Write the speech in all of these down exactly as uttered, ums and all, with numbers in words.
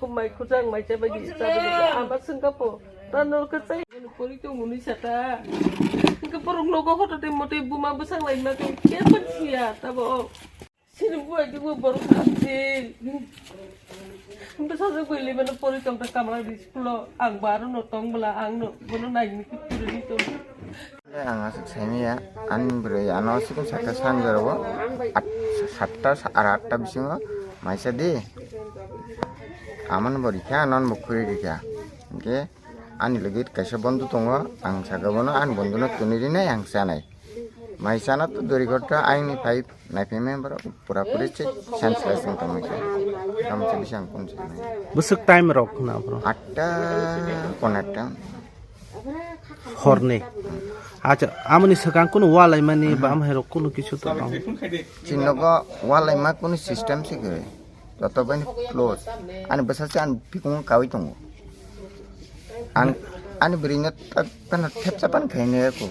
Mai khujang mai cha bai di cha bai di. Ama sengka po. Ta nor ka chai. Pori to muni sata. Ka porok nogo hoto te mote buma bwsang lai ma ke. Ke pa siya ta bo. Sini buai di bu borok hamsi. Bwsajwk bwlwi mano pori tong ta kamla di school o. Ang baro no tong bwla ang no bono nai ni khe puri di tong. Ang aswk saimaya, ani bwrwi ano sikon sakha sanjaro o, at-, satta sa-, ar atta bisingo maisa di. Amon bo rikha, anon bo khuri rikha. Hingke ani logi kaisa bondhu tongo, ang saka bono ani bondhuno tuni rinai ang chanai. Mai chana to dori gota aini phai naiphai member pura puri se senseless wng tongmai kha. Tamo se bising kun se. Bwswk time rok khna bro? Atta pon atta. Horni. Acha, amoni swkang kunu walai mani ba amhai rok kunu kisu to tong. Chinogo walai ma kunu system se gwi. Joto bini close. Ani bwsa se ani bikung kawi tongo. Ang ani bwrwino tak tano thepsa pan khaini ko.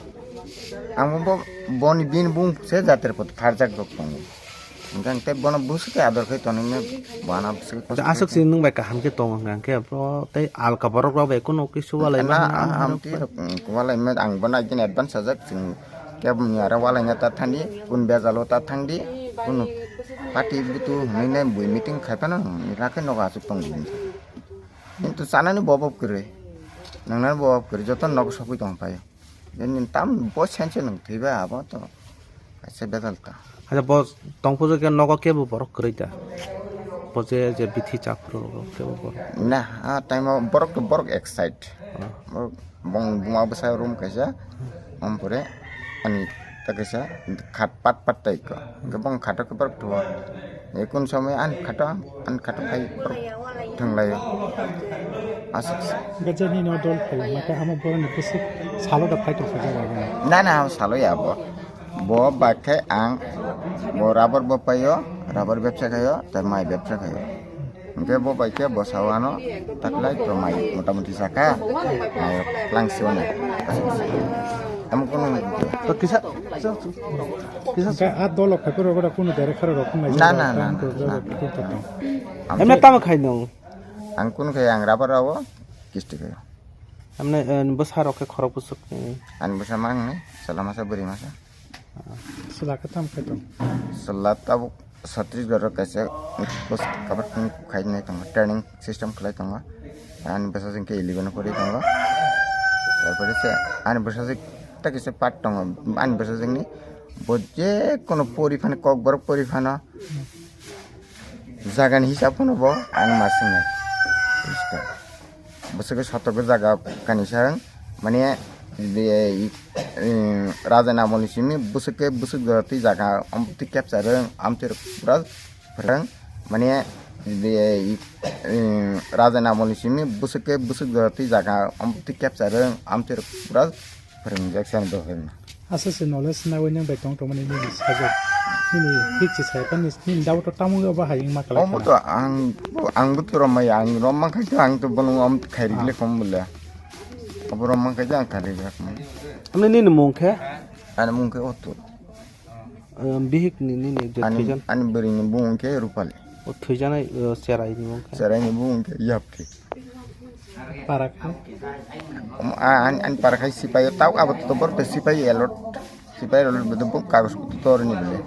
Ang bo boni bini bung se jatir pot pharjak rok tongo. Hingke ang tei bono bwswk khe ador khai tonwi mano, bo ano bwswk khe kosto. Aswk si nwng bai kaham khe tongo hwnkha khe bro tei alka borok rok bai kunu kisu walai na, mano, amtwi rok, mm, walai ma ang bono ekdin advance sajak chwng kebo ni aro walai na ta thangdi, kun bejalo ta thangdi, kunu party butu hwnwi nai bui meeting khai phano, ni rakhe nogo aswk tong bini. Kintu chanani bo obob kwrwi, nwngnani bo obob kwrwi, joto nogo sogwi tong phai. Nini tam bo sense nwng thwiba abo to kaisa bedal ta. Acha bo tongphuru khe nogo kebo borok kwrwi da. Bo je, je bithi chaphuru kebo borok. Na, a time o borok to borok excite. Ah. Borok bong buma bwsa room kaisa. Ompore ani ta kaisa khat pat pat tai ko. Hingke bong khato khe borok thuo. Ekun somoi ani khato, ani khato khai borok thwnglaio. Aswk se. Hingke je nini o dol phaima khe amo boroni bwswk salo da phai tongkha jaga o. Na, na, salo ya bo. Bo bai khe ang bo rubber bo paio, rubber bebsa khaio, tei mai bebsa khaio. Hingke bo bai khe bo sao ano taklai to mai motamoti saka, mai langsi o na. Aswk se. Amo kunu. To kisa, kisa, kisa. Hingke a dolo phaiphuru rok kunu director rok kunu Na, na, na, na, na. Emne tamo khai no? Ang kunu khai ang rubber rao kisti khai. Amne, eh, bwsa rok khe khorok bwswk ni? Ani bwsa mang ni, sala masa bwrwi masa. Sala khe tam khai tong? Sala tabuk Chhattisgarh rok kaisa post kabar khai nai tongo, training system khlai tongo. Ani bwsa jeng khe eleven o pori tongo. Tarpore se ani bwsa jeng ta kisa part tongo, ani bwsa jeng ni bo je kono pori phano, kokborok pori phano, jagani hisab phano bo ani masini. Bwswk khe sotogo jaga kanisa, mane, raja ni amolni simi bwswk khe bwswk jora twi jaga twi capture rwng, amtwi rok pura phrwng, mane, raja ni amolni simi bwswk khe bwswk jora twi jaga twi capture rwng, amtwi rok pura phrwngjak sani dohorno. Aswk se knowledge nawi nang bai tong tongmani nini sajak. Nini hik se sai pan nini doubt o tamo ba hai wngma kalai Omo kha. To ang, ang bo to romai, ang rom man khai to ang to bono om khai rik le kom bole. Abo rom man khai to ang khai rik le kom. Amne nini mung khe? Ani mung khe Otu. Em, bihik ni nini je Ani, thwijan. Ani bwrwi ni bung khe Rupali. O thwijanai, eh, cherai ni mung khe? Cherai ni bung khe Yapri. Para khai? Omo, a-, ani, ani para khai sipai o, tau abo to borok to sipai alert. Sipai alert bo to bo kagoj to tor ni bole.